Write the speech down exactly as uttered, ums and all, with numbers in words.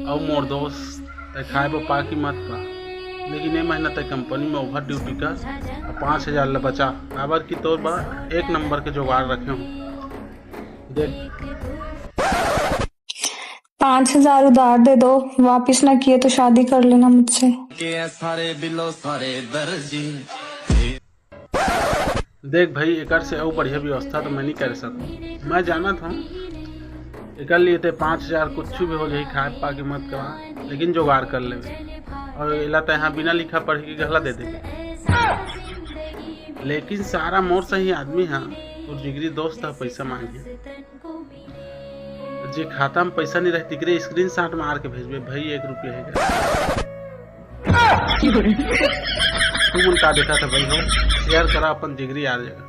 अउ मोर दोस्त, तै खाए बर पा कि मत पा, लेकिन ए महीना तै कंपनी में ओवर ड्यूटी कर अउ पाँच हजार ल बचा, काबर कि तोर बर एक नंबर के जुगाड़ रखे हूँ। देख, पाँच हजार उधार दे दो, वापस ना किए तो शादी कर लेना मुझसे। देख भाई, एकर से अउ बढ़िया व्यवस्था तो मैं नहीं कर सकूँ। मैं जानत हूँ, एकर लिए ते पाँच हजार कुछ भी हो जाही, खाए पा के मत कमा, लेकिन जुगाड़ कर लेबे। अउ एला ते यहाँ बिना लिखा पढ़ी के गहला दे देबे। लेकिन सारा मोर सही आदमी हा, तोर जिगरी दोस्त हा, पैसा मांगे। जे खाता में पैसा नहीं रहे, तिकरे स्क्रीनशॉट मार के भेजबे, भाई, एक रुपया हे का? तुमन का देखा था भाई हो, शेयर करा अपन जिगरी यार जगह।